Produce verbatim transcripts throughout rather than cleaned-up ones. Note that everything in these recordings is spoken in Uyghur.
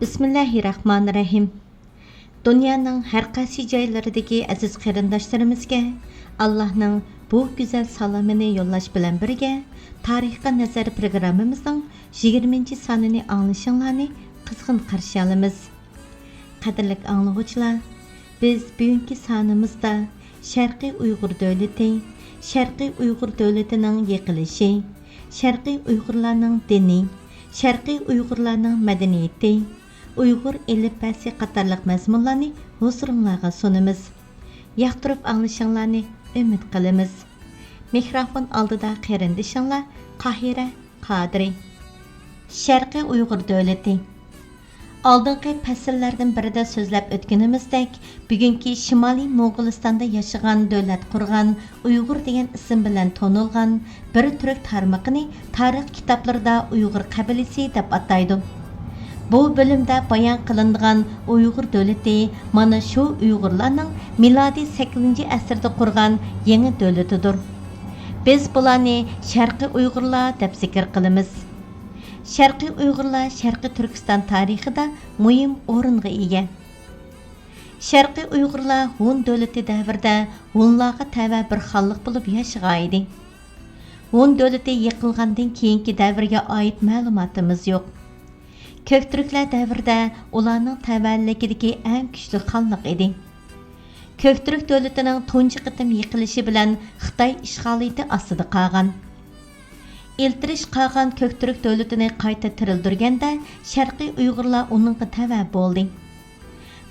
بىسمىللاھىررەھمانىررەھىم. دۇنيانىڭ ھەر قايسى جايلىرىدىكى ئەزىز قېرىنداشلىرىمىزگە ئاللاھنىڭ بۇ گۈزەل سالىمىنى يوللاش بىلەن بىرگە، تارىخقا نەزەر پروگراممىمىزنىڭ يىگىرمىنچى سانىنى ئاڭلىشىڭلارنى قىزغىن قارشى ئالىمىز. قەدىرلىك ئاڭلىغۇچىلار، بىز بۈگۈنكى سانىمىزدا شەرقىي ئۇيغۇر دۆلىتى، شەرقىي ئۇيغۇر دۆلىتىنىڭ يىقىلىشى، شەرقىي ئۇيغۇرلارنىڭ دىنى، شەرقىي ئۇيغۇرلارنىڭ مەدەنىيىتى، ئۇيغۇر ئېلىپبەسى قاتارلىق مەزمۇنلارنى ھۇزۇرۇڭلارغا سۇنىمىز. ياقتۇرۇپ ئاڭلىشىڭلارنى ئۈمىد قىلىمىز. مىكروفون ئالدىدا قېرىندىشىڭلار قاھىرە قادىرى. شەرقىي ئۇيغۇر دۆلىتى. ئالدىنقى پەسىللەردىن بىرىدە سۆزلەپ ئۆتكىنىمىزدەك، بۈگۈنكى شىمالىي موڭغۇلىستاندا ياشىغان، دۆلەت قۇرغان، ئۇيغۇر دېگەن ئىسىم بىلەن تونۇلغان بىر تۈرك تارمىقىنى تارىخ كىتابلىرىدا ئۇيغۇر قەبىلىسى دەپ ئاتايدۇ. بۇ بۆلۈمدە بايان قىلىنىدىغان ئۇيغۇر دۆلىتى مانا شۇ ئۇيغۇرلارنىڭ مىلادىي سەككىزىنچى ئەسىردە قۇرغان يېڭى دۆلىتىدۇر. بىز بۇلارنى شەرقىي ئۇيغۇرلار دەپ زىكىر قىلىمىز. شەرقىي ئۇيغۇرلار شەرقىي تۈركىستان تارىخىدا مۇھىم ئورۇنغا ئىگە. شەرقىي ئۇيغۇرلار ھون دۆلىتى دەۋرىدە ھونلارغا تەۋە بىر خانلىق بولۇپ ياشىغانىدى. ھون دۆلىتى يىقىلغاندىن كېيىنكى دەۋرگە ئائىت مەلۇماتىمىز يوق. كۆكتۈركلەر دەۋرىدە ئۇلارنىڭ تەۋەلىكىدىكى ئەڭ كۈچلۈك خانلىق ئىدى. كۆكتۈرك دۆلىتىنىڭ تۇنجى قېتىم يىقىلىشى بىلەن خىتاي ئىشغالىيىتى ئاستىدا قالغان. ئىلتىرىش قاغان كۆكتۈرك دۆلىتىنى قايتا تىرىلدۈرگەندە، شەرقىي ئۇيغۇرلار ئۇنىڭغا تەۋە بولدى.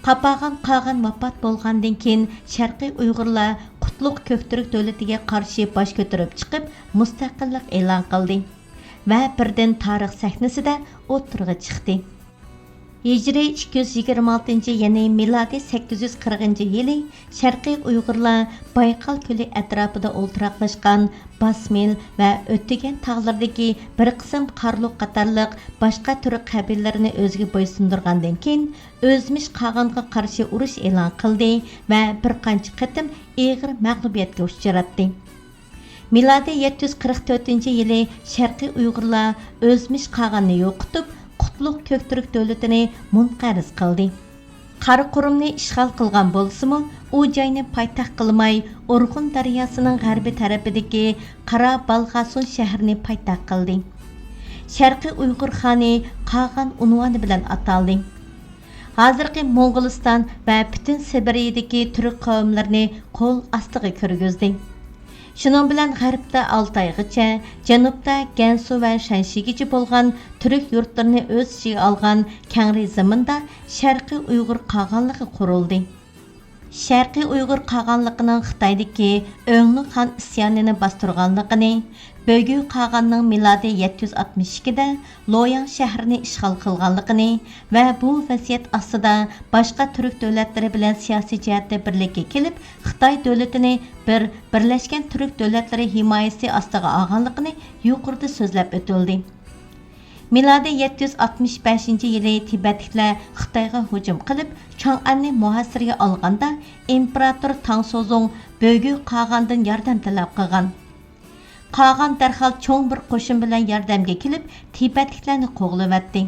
قاپاغان قاغان ۋاپات بولغاندىن كېيىن، شەرقىي ئۇيغۇرلار قۇتلۇق كۆكتۈرك دۆلىتىگە قارشى باش كۆتۈرۈپ چىقىپ، مۇستەقىللىق ئېلان قىلدى ۋە بىردىن تارىخ سەھنىسىدە ئوتتۇرىغا چىقتى. ھىجرىي ئىككى يۈز يىگىرمە ئالتىنچى، يەنى مىلادىي سەككىز يۈز قىرىقىنچى يىلى شەرقىي ئۇيغۇرلار بايقال كۆلى ئەتراپىدا ئولتۇراقلاشقان باسمىل ۋە ئۆتۈگەن تاغلىرىدىكى بىر قىسىم قارلۇق قاتارلىق باشقا تۈرك قەبىلىلىرىنى ئۆزىگە بويسۇندۇرغاندىن كېيىن، ئۆزمىش قاغانغا قارشى ئۇرۇش ئېلان قىلدى ۋە بىر قانچە قېتىم ئېغىر مەغلۇبىيەتكە ئۇچراتتى. مىلادىي يەتتە يۈز قىرىق تۆتىنچى يىلى شەرقىي ئۇيغۇرلار ئۆزمىش قاغاننى يوقىتىپ، قۇتلۇق كۆكتۈرك دۆلىتىنى مۇنقەرز قىلدى. قاراقۇرۇمنى ئىشغال قىلغان بولسىمۇ، ئۇ جاينى پايتەخت قىلماي، ئورخۇن دەرياسىنىڭ غەربىي تەرىپىدىكى قارا بالغاسۇن شەھىرىنى پايتەخت قىلدى. شەرقىي ئۇيغۇر خانى قاغان ئۇنۋانى بىلەن ئاتالدى. ھازىرقى موڭغۇلىستان ۋە پۈتۈن سىبىرىيىدىكى تۈرك قەۋملىرىنى قول ئاستىغا كىرگۈزدى. شۇنىڭ بىلەن غەربتە ئالتايغىچە، جەنۇبتا گەنسۇ ۋە شەنشىگىچە بولغان تۈرك يۇرتلىرىنى ئۆز ئىچىگە ئالغان كەڭرى زېمىندا شەرقىي ئۇيغۇر قاغانلىقى قۇرۇلدى. شەرقىي ئۇيغۇر قاغانلىقىنىڭ خىتايدىكى ئۆڭلۈ خان ئىسيانىنى باستۇرغانلىقىنى، بۆگۈ قاغاننىڭ مىلادىي يەتتە يۈز ئاتمىش ئىككىدە لوياڭ شەھىرىنى ئىشغال قىلغانلىقىنى ۋە بۇ ۋەزىيەت ئاستىدا باشقا تۈرك دۆلەتلىرى بىلەن سىياسىي جەھەتتە بىرلىككە كېلىپ، خىتاي دۆلىتىنى بىر بىرلەشكەن تۈرك دۆلەتلىرى ھىمايىسى ئاستىغا ئالغانلىقىنى يۇقىرىدا سۆزلەپ ئۆتۈلدى. مىلادىي يەتتە يۈز ئاتمىش بەشىنچى يىلى تىبەتلىكلەر خىتايغا ھۇجۇم قىلىپ، چاڭئەننى مۇھاسىرىگە ئالغاندا، ئىمپېراتور تاڭ سوزۇڭ بۆگۈ قاغاندىن ياردەم تەلەپ قىلغان. قاغان دەرھال چوڭ بىر قوشۇن بىلەن ياردەمگە كېلىپ، تىبەتلىكلەرنى قوغلىۋەتتى.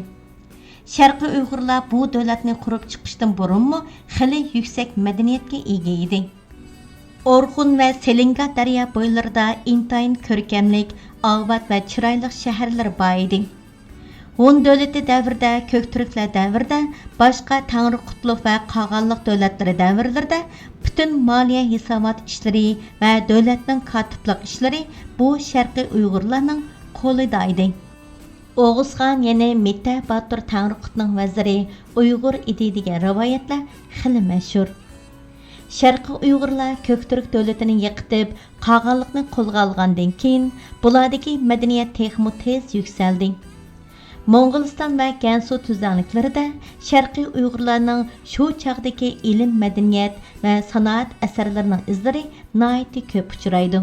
شەرقىي ئۇيغۇرلار بۇ دۆلەتنى قۇرۇپ چىقىشتىن بۇرۇنمۇ خېلى يۈكسەك مەدەنىيەتكە ئىگە ئىدى. ئورخۇن ۋە سېلىنگا دەريا بويلىرىدا ئىنتايىن كۆركەملىك، ئاۋات ۋە چىرايلىق شەھەرلەر بار ئىدى. ھون دۆلىتى دەۋرىدە، كۆكتۈركلەر دەۋرىدە، باشقا تەڭرى قۇتلۇق ۋە قاغانلىق دۆلەتلىرى دەۋرلىرىدە پۈتۈن مالىيە ھېسابات ئىشلىرى ۋە دۆلەتنىڭ كاتىپلىق ئىشلىرى بۇ شەرقىي ئۇيغۇرلارنىڭ قولىدا ئىدى. ئوغۇزخان، يەنى مىتە باتۇر تەڭرىقۇتنىڭ ۋەزىرى ئۇيغۇر ئىدى دېگەن رىۋايەتلەر خېلى مەشھۇر. شەرقىي ئۇيغۇرلار كۆكتۈرك دۆلىتىنى يىقىتىپ، قاغانلىقنى قولغا ئالغاندىن كېيىن، بۇلاردىكى مەدەنىيەت تېخىمۇ تېز يۈكسەلدى. موڭغۇلىستان ۋە گەنسۇ تۈزلەڭلىكلىرىدە شەرقىي ئۇيغۇرلارنىڭ شۇ چاغدىكى ئىلىم، مەدەنىيەت ۋە سانائەت ئەسەرلىرىنىڭ ئىزلىرى ناھايىتى كۆپ ئۇچرايدۇ.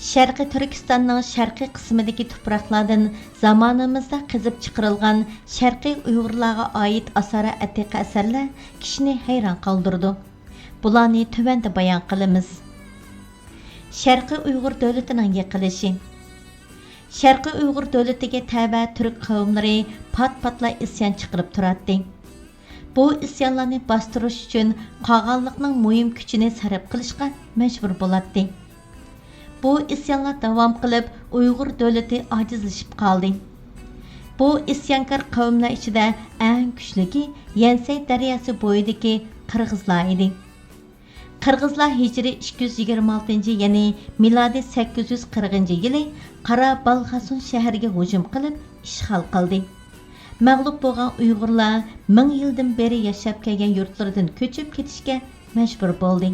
شەرقىي تۈركىستاننىڭ شەرقىي قىسمىدىكى تۇپراقلاردىن زامانىمىزدا قېزىپ چىقىرىلغان شەرقىي ئۇيغۇرلارغا ئائىت ئاسارە ئەتىقە ئەسەرلەر كىشىنى ھەيران قالدۇرىدۇ. بۇلارنى تۆۋەندە بايان قىلىمىز. شەرقىي ئۇيغۇر دۆلىتىنىڭ يىقىلىشى. شەرقىي ئۇيغۇر دۆلىتىگە تەۋە تۈرك قەۋملىرى پات-پاتلا ئىسيان چىقىرىپ تۇراتتى. بۇ ئىسيانلارنى باستۇرۇش ئۈچۈن قاغانلىقنىڭ مۇھىم كۈچىنى سەرپ قىلىشقا مەجبۇر بولاتتى. بۇ ئىسيانلار داۋام قىلىپ، ئۇيغۇر دۆلىتى ئاجىزلىشىپ قالدى. بۇ ئىسيانكار قەۋملەر ئىچىدە ئەڭ كۈچلۈكى يەنسەي دەرياسى بويىدىكى قىرغىزلار ئىدى. قىرغىزلار ھىجرىي ئىككى يۈز يىگىرمە ئالتىنچى، يەنى مىلادىي سەككىز يۈز قىرىقىنچى يىلى قارا بالغاسۇن شەھىرىگە ھۇجۇم قىلىپ ئىشغال قىلدى. مەغلۇپ بولغان ئۇيغۇرلار مىڭ يىلدىن بېرى ياشاپ كەلگەن يۇرتلىرىدىن كۆچۈپ كېتىشكە مەجبۇر بولدى.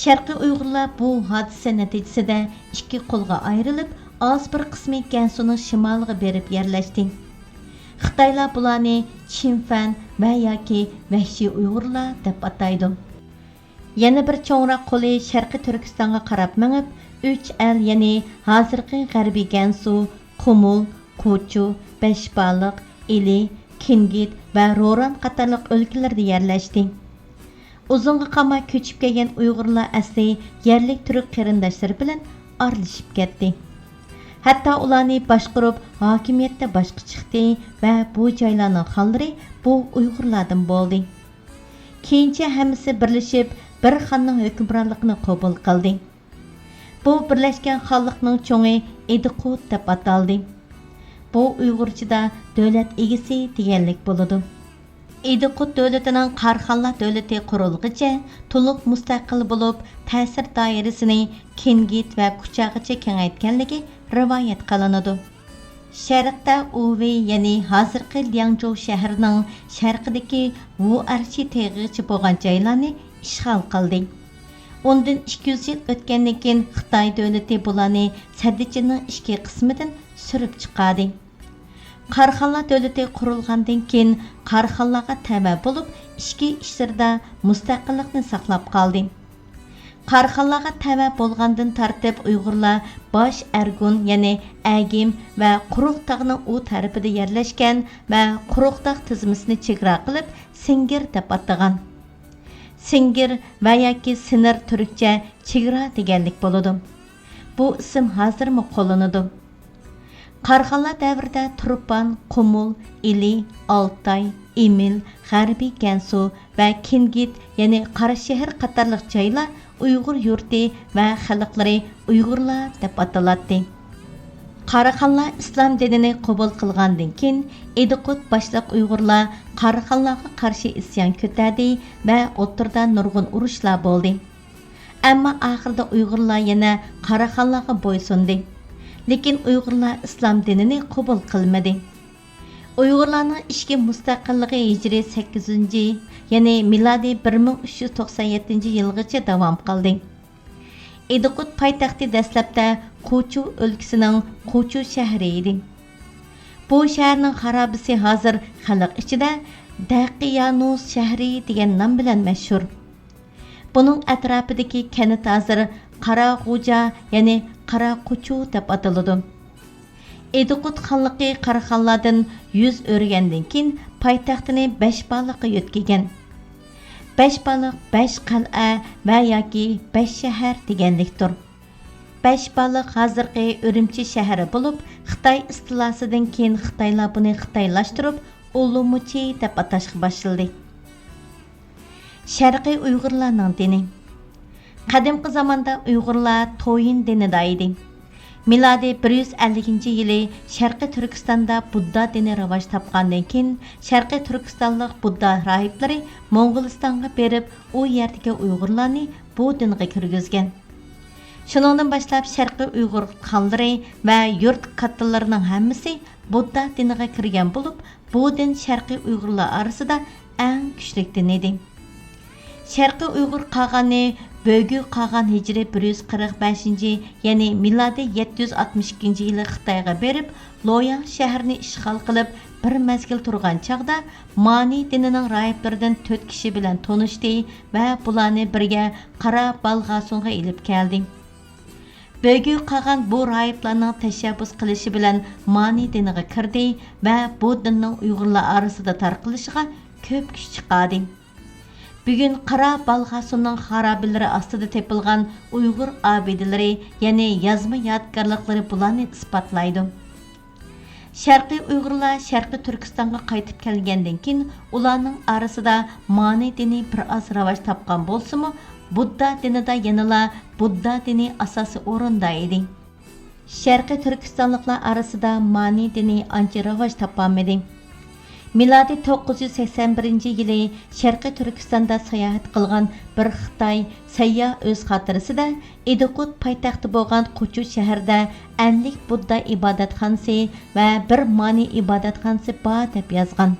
شەرقىي ئۇيغۇرلار بۇ ھادىسە نەتىجىسىدە ئىككى قولغا ئايرىلىپ، ئاز بىر قىسمى گەنسۇنىڭ شىمالىغا بېرىپ يەرلەشتى. خىتايلار بۇلارنى چىنفەن ۋە ياكى ۋەھشىي ئۇيغۇرلار دەپ ئاتايدۇ. يەنە بىر چوڭراق قولى شەرقىي تۈركىستانغا قاراپ مېڭىپ، ئۈچ ئەل، يەنى ھازىرقى غەربىي گەنسۇ، قۇمۇل، قوچۇ، بەشبالىق، ئىلى، كىنگىت ۋە روران قاتارلىق ئۆلكىلەردە يەرلەشتى. ئۇزۇنغا قالماي كۆچۈپ كەلگەن ئۇيغۇرلار ئەسلى يەرلىك تۈرك قېرىنداشلىرى بىلەن ئارىلىشىپ كەتتى. ھەتتا ئۇلارنى باشقۇرۇپ، ھاكىمىيەتتە باشقا چىقتى ۋە بۇ جايلارنىڭ خانلىرى بۇ ئۇيغۇرلاردىن بولدى. كېيىنچە ھەممىسى بىرلىشىپ، بىر خاننىڭ ھۆكۈمرانلىقىنى قوبۇل قىلدى. بۇ بىرلەشكەن خانلىقنىڭ چوڭى ئىدىقۇت دەپ ئاتالدى. بۇ ئۇيغۇرچىدا دۆلەت ئىگىسى دېگەنلىك بولىدۇ. ئىدىقۇت دۆلىتىنىڭ قارخانلار دۆلىتى قۇرۇلغىچە تولۇق مۇستەقىل بولۇپ، تەسىر دائىرىسىنى كىنگىت ۋە كۇچاغىچە كېڭەيتكەنلىكى رىۋايەت قىلىنىدۇ. شەرقتە ئۇۋېي، يەنى ھازىرقى لياڭجۇ شەھىرىنىڭ شەرقىدىكى ۋۇئەرشى تېغىغىچە بولغان جايلارنى ئىشغال قىلدى. ئۇندىن ئىككى يۈز يىل ئۆتكەندىن كېيىن، خىتاي دۆلىتى بۇلارنى سەددىچىننىڭ ئىچكى قىسمىدىن سۈرۈپ چىقاردى. قارخانلار دۆلىتى قۇرۇلغاندىن كېيىن، قارخانلارغا تەۋە بولۇپ، ئىچكى ئىشلىرىدا مۇستەقىللىقنى ساقلاپ قالدى. قارخانلارغا تەۋە بولغاندىن تارتىپ، ئۇيغۇرلار باش ئەرگۇن، يەنى ئەگىم ۋە قۇرۇقتاغنىڭ ئۇ تەرىپىدە يەرلەشكەن ۋە قۇرۇقتاغ تىزمىسىنى چېگرا قىلىپ، سىڭگىر دەپ ئاتىغان. سىڭگىر ۋە ياكى سىنىر تۈركچە چېگرا دېگەنلىك بولىدۇ. بۇ ئىسىم ھازىرمۇ قوللىنىدۇ. قارخانلار دەۋرىدە تۇرپان، قۇمۇل، ئىلى، ئالتاي، ئىمىل، غەربىي گەنسۇ ۋە كىنگىت، يەنى قاراشەھەر قاتارلىق جايلار ئۇيغۇر يۇرتى ۋە خەلقلىرى ئۇيغۇرلار دەپ ئاتىلاتتى. قاراخانلار ئىسلام دىنىنى قوبۇل قىلغاندىن كېيىن، ئىدىقۇت باشلىق ئۇيغۇرلار قاراخانلارغا قارشى ئىسيان كۆتەردى ۋە ئوتتۇرىدا نۇرغۇن ئۇرۇشلار بولدى. ئەمما ئاخىرىدا ئۇيغۇرلار يەنە قاراخانلارغا بويسۇندى. لېكىن ئۇيغۇرلار ئىسلام دىنىنى قوبۇل قىلمىدى. ئۇيغۇرلارنىڭ ئىچكى مۇستەقىللىقى ھىجرىي سەككىزىنچى، يەنى مىلادىي بىر مىڭ ئۈچ يۈز توقسان يەتتىنچى يىلغىچە داۋام قىلدى. ئىدىقۇت پايتەختى دەسلەپتە قوچۇ ئۆلكىسىنىڭ قوچۇ شەھىرى ئىدى. بۇ شەھەرنىڭ خارابىسى ھازىر خەلق ئىچىدە دەقىيانۇس شەھىرى دېگەن نام بىلەن مەشھۇر. بۇنىڭ ئەتراپىدىكى كەنت ھازىر قاراغۇجا، يەنى قاراقوچۇ دەپ ئاتىلىدۇ. ئىدىقۇت خانلىقى قاراخانلاردىن يۈز ئۆرۈگەندىن كېيىن، پايتەختىنى بەشبالىققا يۆتكىگەن. بەشبالىق بەش قەلئە ۋە ياكى بەش شەھەر دېگەنلىكتۇر. بەشبالىق ھازىرقى ئۈرۈمچى شەھىرى بولۇپ، خىتاي ئىستىلاسىدىن كېيىن خىتايلار بۇنى خىتايلاشتۇرۇپ، ئۇلۇمۇچى دەپ ئاتاشقا باشلىدى. شەرقىي ئۇيغۇرلارنىڭ دىنى. قەدىمكى زاماندا ئۇيغۇرلار تويىن دىنىدا ئىدى. مىلادىي بىر يۈز ئەللىكىنچى يىلى شەرقىي تۈركىستاندا بۇددا دىنى راۋاج تاپقاندىن كېيىن، شەرقىي تۈركىستانلىق بۇددا راھىبلىرى موڭغۇلىستانغا بېرىپ، ئۇ يەردىكى ئۇيغۇرلارنى بۇ دىنغا كىرگۈزگەن. شۇنىڭدىن باشلاپ شەرقىي ئۇيغۇر خانلىرى ۋە يۇرت كاتتىلىرىنىڭ ھەممىسى بۇددا دىنىغا كىرگەن بولۇپ، بۇ دىن شەرقىي ئۇيغۇرلار ئارىسىدا ئەڭ كۈچلۈك دىن ئىدى. شەرقىي ئۇيغۇر قاغانى بۆگۈ قاغان ھىجرىي بىر يۈز قىرىق بەشىنچى، يەنى مىلادىي يەتتە يۈز ئاتمىش ئىككىنچى يىلى خىتايغا بېرىپ، لوياڭ شەھىرىنى ئىشغال قىلىپ، بىر مەزگىل تۇرغان چاغدا، مانى دىنىنىڭ راھىبلىرىدىن تۆت كىشى بىلەن تونۇشتى ۋە بۇلارنى بىرگە قارا بالغاسۇنغا ئېلىپ كەلدى. بۆگۈ قاغان بۇ راھىبلارنىڭ تەشەببۇس قىلىشى بىلەن مانى دىنىغا كىردى ۋە بۇ دىننىڭ ئۇيغۇرلار ئارىسىدا تارقىلىشىغا كۆپ كۈچ چىقاردى. بۈگۈن قارا بالغاسۇننىڭ خارابىلىرى ئاستىدا تېپىلغان ئۇيغۇر ئابىدىلىرى، يەنى يازما يادىكارلىقلىرى بۇلارنى ئىسپاتلايدۇ. شەرقىي ئۇيغۇرلار شەرقىي تۈركىستانغا قايتىپ كەلگەندىن كېيىن، ئۇلارنىڭ ئارىسىدا مانى دىنى بىر ئاز راۋاج تاپقان بولسىمۇ، بۇددا دىنىدا يەنىلا بۇددا دىنى ئاساسىي ئورۇندا ئىدى. شەرقىي تۈركىستانلىقلار ئارىسىدا مانى دىنى ئانچە راۋاج تاپالمىدى. مىلادىي توققۇز يۈز سەكسەن بىرىنچى يىلى شەرقىي تۈركىستاندا ساياھەت قىلغان بىر خىتاي سەيياھ ئۆز خاتىرىسىدە، ئىدىقۇت پايتەختى بولغان قوچۇ شەھىرىدە ئەللىك بۇددا ئىبادەتخانىسى ۋە بىر مانى ئىبادەتخانىسى بار دەپ يازغان.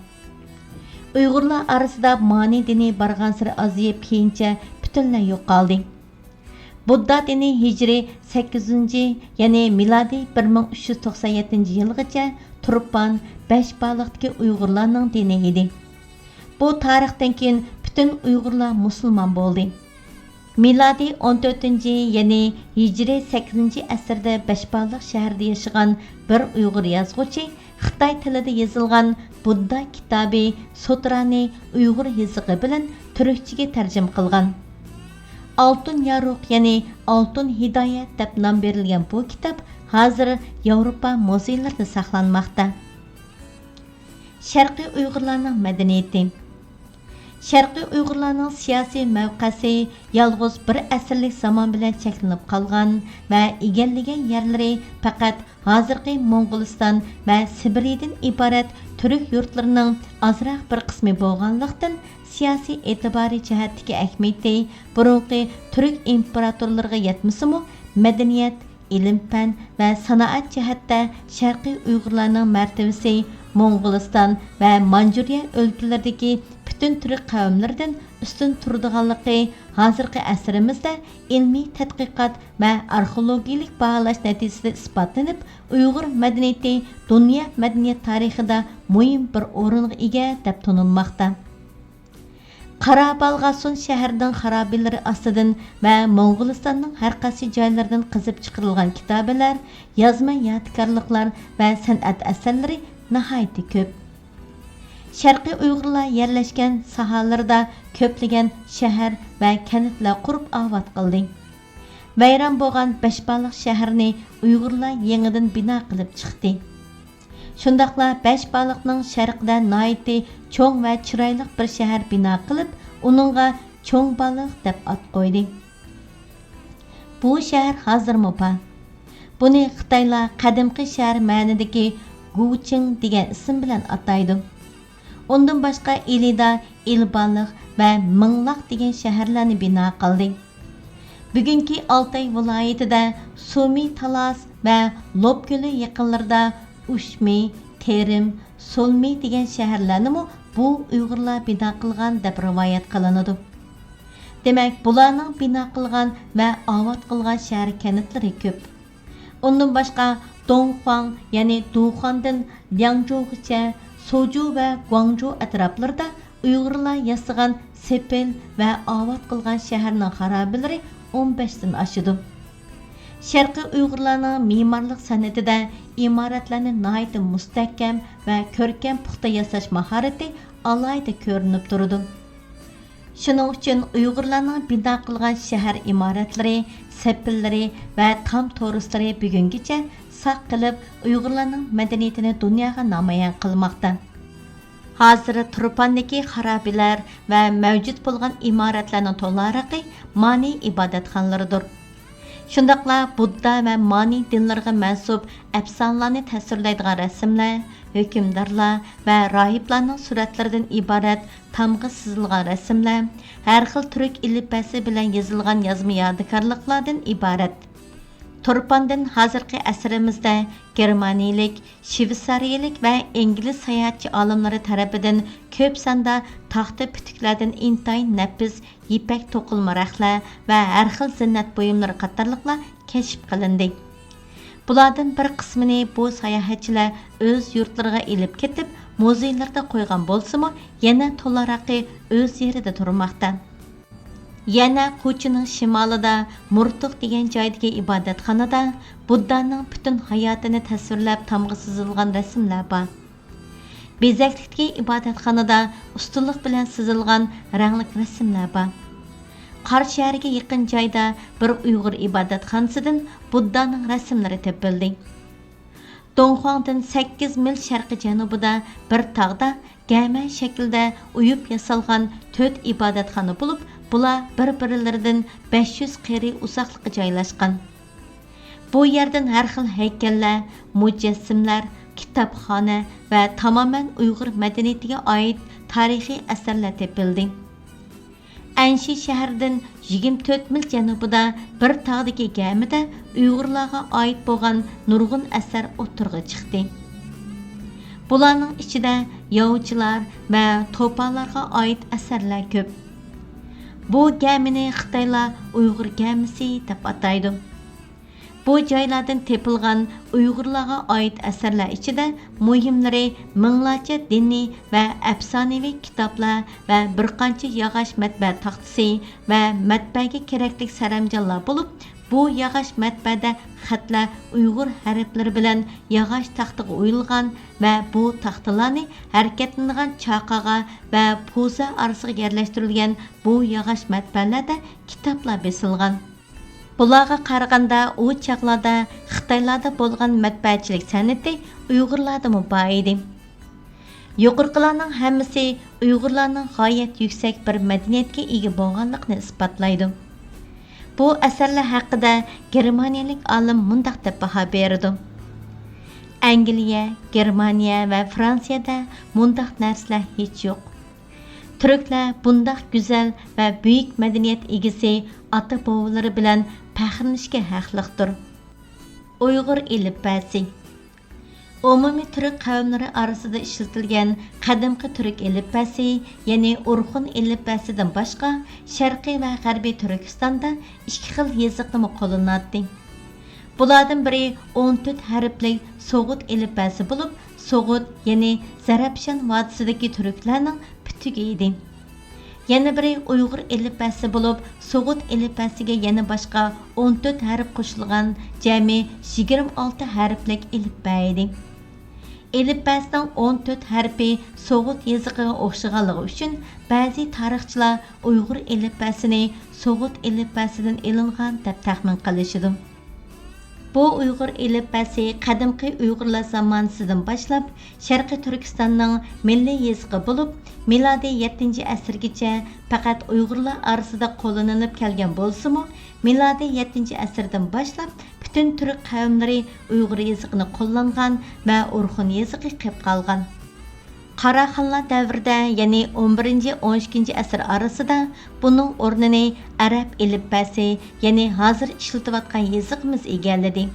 ئۇيغۇرلار ئارىسىدا مانى دىنى بارغانسېرى ئازىيىپ، كېيىنچە پۈتۈنلەي يوقالدى. بۇددا دىنى ھىجرىي سەككىزىنچى، يەنى مىلادىي بىر مىڭ ئۈچ يۈز توقسان يەتتىنچى يىلغىچە تۇرپان، بەشبالىقتىكى ئۇيغۇرلارنىڭ دىنى ئىدى. بۇ تارىختىن كېيىن پۈتۈن ئۇيغۇرلار مۇسۇلمان بولدى. مىلادىي ئون تۆتىنچى، يەنى ھىجرىي سەككىزىنچى ئەسىردە بەشبالىق شەھىرىدە ياشىغان بىر ئۇيغۇر يازغۇچى خىتاي تىلىدا يېزىلغان بۇددا كىتابى سۇترانى ئۇيغۇر يېزىقى بىلەن تۈركچىگە تەرجىمە قىلغان. ئالتۇن يارۇق، يەنى ئالتۇن ھىدايەت دەپ نام بېرىلگەن بۇ كىتاب ھازىر ياۋروپا مۇزېيلىرىدا ساقلانماقتا. شەرقىي ئۇيغۇرلارنىڭ مەدەنىيىتى. شەرقىي ئۇيغۇرلارنىڭ سىياسىي مەۋقەسى يالغۇز بىر ئەسىرلىك زامان بىلەن چەكلىنىپ قالغان ۋە ئىگىلىگەن يەرلىرى پەقەت ھازىرقى موڭغۇلىستان ۋە سىبىرىيىدىن ئىبارەت تۈرك يۇرتلىرىنىڭ ئازراق بىر قىسمى بولغانلىقتىن، سىياسىي ئېتىبارى جەھەتتىكى ئەھمىيىتى بۇرۇنقى تۈرك ئىمپېراتورلىرىغا يەتمىسىمۇ، مەدەنىيەت، ئىلىم-پەن ۋە سانائەت جەھەتتە شەرقىي ئۇيغۇرلارنىڭ مەرتىۋىسى موڭغۇلىستان ۋە مانجۇرىيە ئۆلكىلىرىدىكى پۈتۈن تۈرك قەۋملىرىدىن ئۈستۈن تۇرىدىغانلىقى ھازىرقى ئەسىرىمىزدە ئىلمىي تەتقىقات ۋە ئارخېئولوگىيىلىك باھالاش نەتىجىسىدە ئىسپاتلىنىپ، ئۇيغۇر مەدەنىيىتى دۇنيا مەدەنىيەت تارىخىدا مۇھىم بىر ئورۇنغا ئىگە دەپ تونۇلماقتا. قارابالغاسۇن شەھىرىنىڭ خارابىلىرى ئاستىدىن ۋە موڭغۇلىستاننىڭ ھەر قايسى جايلىرىدىن قېزىپ چىقىرىلغان كىتابىلەر، يازما يادىكارلىقلار ۋە سەنئەت ئەسەرلىرى ناھايىتى كۆپ. شەرقىي ئۇيغۇرلار يەرلەشكەن ساھەلىرىدە كۆپلىگەن شەھەر ۋە كەنتلەر قۇرۇپ ئاۋات قىلدى. ۋەيران بولغان بەشبالىق شەھىرىنى ئۇيغۇرلار يېڭىدىن بىنا قىلىپ چىقتى. شۇنداقلا بەشبالىقنىڭ شەرقىدە ناھايىتى چوڭ ۋە چىرايلىق بىر شەھەر بىنا قىلىپ، ئۇنىڭغا چوڭبالىق دەپ ئات قويدى. بۇ شەھەر ھازىرمۇ بار. بۇنى خىتايلار قەدىمكى شەھەر مەنىدىكى گۇچىڭ دېگەن ئىسىم بىلەن ئاتايدۇ. ئۇندىن باشقا ئىلىدا ئىلبالىق ۋە مىڭلاق دېگەن شەھەرلەرنى بىنا قىلدى. بۈگۈنكى ئالتاي ۋىلايىتىدە سۇمى تالاس ۋە لوپ كۆلى يېقىنلىرىدا ئۇشمى، تېرىم، سۇلمى دېگەن شەھەرلەرنىمۇ بۇ ئۇيغۇرلار بىنا قىلغان دەپ رىۋايەت قىلىنىدۇ. دېمەك، بۇلارنىڭ بىنا قىلغان ۋە ئاۋات قىلغان شەھەر كەنتلىرى كۆپ. ئۇندىن باشقا، دۇڭخۇاڭ، يەنى دۇخاندىن لياڭجۇغىچە، سوجۇ ۋە گۇاڭجۇ ئەتراپلىرىدا ئۇيغۇرلار ياسىغان سېپىل ۋە ئاۋات قىلغان شەھەرنىڭ خارابىلىرى ئون بەشتىن ئاشىدۇ. شەرقىي ئۇيغۇرلارنىڭ مېمارلىق سەنئىتىدە ئىمارەتلەرنى ناھايىتى مۇستەھكەم ۋە كۆركەم پۇختا ياساش ماھارىتى ئالاھىدە كۆرۈنۈپ تۇرىدۇ. شۇنىڭ ئۈچۈن ئۇيغۇرلارنىڭ بىنا قىلغان شەھەر ئىمارەتلىرى، سېپىللىرى ۋە تام تورۇسلىرى بۈگۈنگىچە ساقلىنىپ، ئۇيغۇرلارنىڭ مەدەنىيىتىنى دۇنياغا نامايان قىلماقتا. ھازىر تۇرپاندىكى خارابىلەر ۋە مەۋجۇت بولغان ئىمارەتلەرنىڭ تولىراقى مانى ئىبادەتخانىلىرىدۇر. شۇنداقلا بۇددا ۋە مانى دىنلىرىغا مەنسۇپ ئەپسانىلەرنى تەسۋىرلەيدىغان رەسىملەر، ھۆكۈمدارلار ۋە راھىبلارنىڭ سۈرەتلىرىدىن ئىبارەت تامغا سىزىلغان رەسىملەر، ھەر خىل تۈرك ئېلىپبەسى بىلەن يېزىلغان يازما يادىكارلىقلاردىن ئىبارەت. تۇرپاندىن ھازىرقى ئەسىرىمىزدە گېرمانىيىلىك، شۋېتسارىيىلىك ۋە ئىنگلىز ساياھەتچى ئالىملىرى تەرىپىدىن كۆپ ساندا تاختا پۈتۈكلەردىن ئىنتايىن نەپىس يىپەك توقۇلما رەختلەر ۋە ھەر خىل زىننەت بۇيۇملىرى قاتارلىقلار كەشىپ قىلىندى. بۇلاردىن بىر قىسمىنى بۇ ساياھەتچىلەر ئۆز يۇرتلىرىغا ئېلىپ كېتىپ، مۇزېيلىرىدا قويغان بولسىمۇ، يەنە تولىراقى ئۆز يېرىدە تۇرماقتا. يەنە قوچۇنىڭ شىمالىدا مۇرتۇق دېگەن جايدىكى ئىبادەتخانىدا بۇددانىڭ پۈتۈن ھاياتىنى تەسۋىرلەپ تامغا سىزىلغان رەسىملەر بار. بېزەكلىكتىكى ئىبادەتخانىدا ئۇستىلىق بىلەن سىزىلغان رەڭلىك رەسىملەر بار. قارا شەھەرگە يېقىن جايدا بىر ئۇيغۇر ئىبادەتخانىسىدىن بۇددانىڭ رەسىملىرى تېپىلدى. دۇڭخۇاڭدىن سەككىز مىل شەرقىي جەنۇبىدا بىر تاغدا گەمە شەكلىدە ئويۇپ ياسالغان تۆت ئىبادەتخانا بولۇپ، بۇلار بىر-بىرلىرىدىن بەش يۈز قېرى ئۇزاقلىققا جايلاشقان. بۇ يەردىن ھەر خىل ھەيكەللەر، مۇجەسسىمىلەر، كىتابخانا ۋە تامامەن ئۇيغۇر مەدەنىيىتىگە ئائىت تارىخىي ئەسەرلەر تېپىلدى. ئەنشى شەھىرىدىن يىگىرمە تۆت مىل جەنۇبىدا بىر تاغدىكى گەمىدە ئۇيغۇرلارغا ئائىت بولغان نۇرغۇن ئەسەر ئوتتۇرىغا چىقتى. بۇلارنىڭ ئىچىدە ياۋچىلار ۋە توپالارغا ئائىت ئەسەرلەر كۆپ. بۇ گەمىنى خىتايلار ئۇيغۇر گەمىسى دەپ ئاتايدۇ. بۇ جايلاردىن تېپىلغان ئۇيغۇرلارغا ئائىت ئەسەرلەر ئىچىدە مۇھىملىرى مىڭلارچە دىنىي ۋە ئەپسانىۋى كىتابلار ۋە بىر قانچە ياغاچ مەتبەئە تاختىسى ۋە مەتبەئەگە كېرەكلىك سەرەمجانلار بولۇپ، بۇ ياغاچ مەتبەئەدە خەتلەر ئۇيغۇر ھەرپلىرى بىلەن ياغاچ تاختىغا ئويۇلغان ۋە بۇ تاختىلارنى ھەرىكەتلىنىدىغان چاقاغا ۋە پوزا ئارىسىغا يەرلەشتۈرۈلگەن بۇ ياغاچ مەتبەئەلەردە كىتابلار بېسىلغان. بۇلارغا قارىغاندا، ئۇ چاغلاردا خىتايلاردا بولغان مەتبەئەچىلىك سەنئىتى ئۇيغۇرلاردىمۇ بار ئىدى. يۇقىرىقىلارنىڭ ھەممىسى ئۇيغۇرلارنىڭ غايەت يۈكسەك بىر مەدەنىيەتكە ئىگە بولغانلىقىنى ئىسپاتلايدۇ. بۇ ئەسەرلەر ھەققىدە گېرمانىيەلىك ئالىم مۇنداق دەپ باھا بېرىدۇ: ئەنگلىيە، گېرمانىيە ۋە فرانسىيەدە مۇنداق نەرسىلەر ھېچ يوق. تۈركلەر بۇنداق گۈزەل ۋە بۈيۈك مەدەنىيەت ئىگىسى، ئاتا-بوۋىلىرى بىلەن پەخىرلىنىشكە ھەقلىقتۇر. ئۇيغۇر ئېلىپبەسى. ئومۇمىي تۈرك قەۋملىرى ئارىسىدا ئىشلىتىلگەن قەدىمكى تۈرك ئېلىپبەسى، يەنى ئورخۇن ئېلىپبەسىدىن باشقا، شەرقىي ۋە غەربىي تۈركىستاندا ئىككى خىل يېزىقنىمۇ قوللىناتتى. بۇلاردىن بىرى ئون تۆت ھەرپلىك سوغۇت ئېلىپبەسى بولۇپ، سوغۇت، يەنى زەرەپشان ۋادىسىدىكى تۈركلەرنىڭ پۈتۈكى ئىدى. يەنە بىرى ئۇيغۇر ئېلىپبەسى بولۇپ، سوغۇت ئېلىپبەسىگە يەنە باشقا ئون تۆت ھەرپ قوشۇلغان جەمئىي يىگىرمە ئالتە ھەرپلىك ئېلىپبە ئىدى. ئېلىپبەسىنىڭ ئون تۆت ھەرپى سوغۇت يېزىقىغا ئوخشىغانلىقى ئۈچۈن، بەزى تارىخچىلار ئۇيغۇر ئېلىپبەسىنى سوغۇت ئېلىپبەسىدىن ئېلىنغان دەپ تەخمىن قىلىشىدۇ. بۇ ئۇيغۇر ئېلىپبەسى قەدىمكى ئۇيغۇرلار زامانىسىدىن باشلاپ شەرقىي تۈركىستاننىڭ مىللىي يېزىقى بولۇپ، مىلادىي يەتتىنچى ئەسىرگىچە پەقەت ئۇيغۇرلار ئارىسىدا قوللىنىلىپ كەلگەن بولسىمۇ، مىلادىي يەتتىنچى ئەسىردىن باشلاپ پۈتۈن تۈرك قەۋملىرى ئۇيغۇر يېزىقىنى قوللانغان ۋە ئورخۇن يېزىقى قېلىپ قالغان. قاراخانلار دەۋرىدە، يەنى ئون بىرىنچى، ئون ئىككىنچى ئەسىر ئارىسىدا بۇنىڭ ئورنىنى ئەرەب ئېلىپبەسى، يەنى ھازىر ئىشلىتىۋاتقان يېزىقىمىز ئىگىلىدى.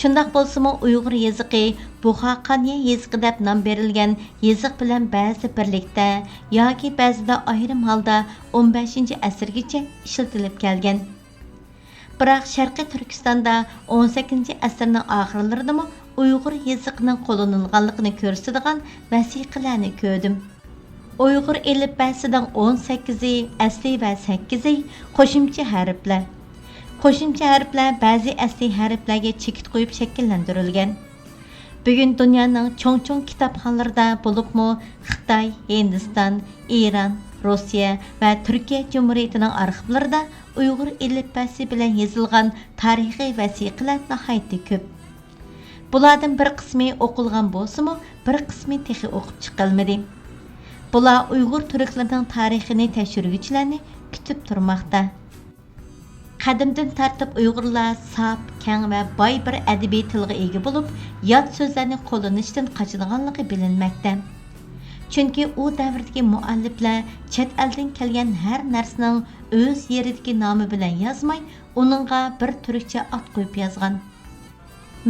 شۇنداق بولسىمۇ، ئۇيغۇر يېزىقى بۇخاقانىيە يېزىقى دەپ نام بېرىلگەن يېزىق بىلەن بەزىدە بىرلىكتە ياكى بەزىدە ئايرىم ھالدا ئون بەشىنچى ئەسىرگىچە ئىشلىتىلىپ كەلگەن. بىراق شەرقىي تۈركىستاندا ئون سەككىزىنچى ئەسىرنىڭ ئاخىرلىرىدىمۇ ئۇيغۇر يېزىقىنىڭ قوللىنىلغانلىقىنى كۆرسىتىدىغان ۋەسىقىلەرنى كۆردۈم. ئۇيغۇر ئېلىپبەسىنىڭ ئون سەككىزى ئەسلىي ۋە سەككىزى قوشۇمچە ھەرپلەر. قوشۇمچە ھەرپلەر بەزى ئەسلىي ھەرپلەرگە چېكىت قويۇپ شەكىللەندۈرۈلگەن. بۈگۈن دۇنيانىڭ چوڭ-چوڭ كىتابخانىلىرىدا، بولۇپمۇ خىتاي، ھىندىستان، ئىران، روسىيە ۋە تۈركىيە جۇمھۇرىيىتىنىڭ ئارخىپلىرىدا ئۇيغۇر ئېلىپبەسى بىلەن يېزىلغان تارىخىي ۋەسىقىلەر ناھايىتى كۆپ. بۇلاردىن بىر قىسمى ئوقۇلغان بولسىمۇ، بىر قىسمى تېخى ئوقۇپ چىقىلمىدى. بۇلار ئۇيغۇر تۈركلىرىنىڭ تارىخىنى تەكشۈرگۈچىلەرنى كۈتۈپ تۇرماقتا. قەدىمدىن تارتىپ ئۇيغۇرلار ساپ، كەڭ ۋە باي بىر ئەدەبىي تىلغا ئىگە بولۇپ، يات سۆزلەرنى قوللىنىشتىن قاچىدىغانلىقى بىلىنمەكتە. چۈنكى ئۇ دەۋردىكى مۇئەللىپلەر چەت ئەلدىن كەلگەن ھەر نەرسىنىڭ ئۆز يېرىدىكى نامى بىلەن يازماي، ئۇنىڭغا بىر تۈركچە ئات قويۇپ يازغان.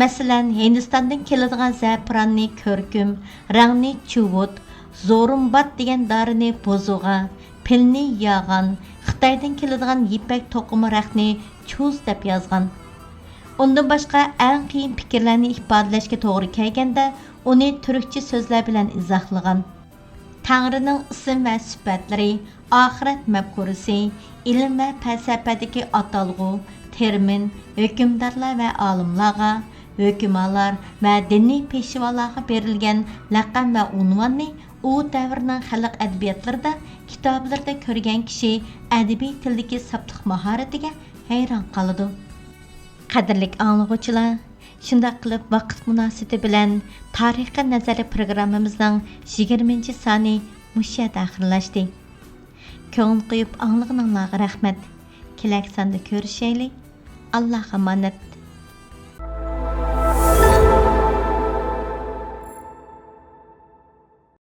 مەسىلەن، ھىندىستاندىن كېلىدىغان زەپىراننى كۆركۈم، رەڭنى چۇۋۇت، زورۇمبات دېگەن دارىنى بوزۇغا، پىلنى ياغان، خىتايدىن كېلىدىغان يىپەك توقۇما رەختنى چۇز دەپ يازغان. ئۇندىن باشقا، ئەڭ قىيىن پىكىرلەرنى ئىپادىلەشكە توغرا كەلگەندە، ئۇنى تۈركچە سۆزلەر بىلەن ئىزاھلىغان. تەڭرىنىڭ ئىسىم ۋە سۈپەتلىرى، ئاخىرەت مەپكۇرىسى، ئىلىم ۋە پەلسەپەدىكى ئاتالغۇ، تېرمىن، ھۆكۈمدارلار ۋە ئالىملارغا، ھۆكۈمالار ۋە دىنىي پېشۋالارغا بېرىلگەن لەقەم ۋە ئۇنۋاننى ئۇ دەۋرنىڭ خەلق ئەدەبىياتلىرىدا، كىتابلىرىدا كۆرگەن كىشى ئەدەبىي تىلدىكى ساپلىق ماھارىتىگە ھەيران قالىدۇ. قەدىرلىك ئاڭلىغۇچىلار، شۇنداق قىلىپ، ۋاقىت مۇناسىۋىتى بىلەن تارىخقا نەزەر پروگراممىمىزنىڭ يىگىرمىنچى سانى مۇشۇ يەردە ئاخىرلاشتى. كۆڭۈل قويۇپ ئاڭلىغىنىڭلارغا رەھمەت. كېلەر ساندا كۆرۈشەيلى. ئاللاھقا ئامانەت.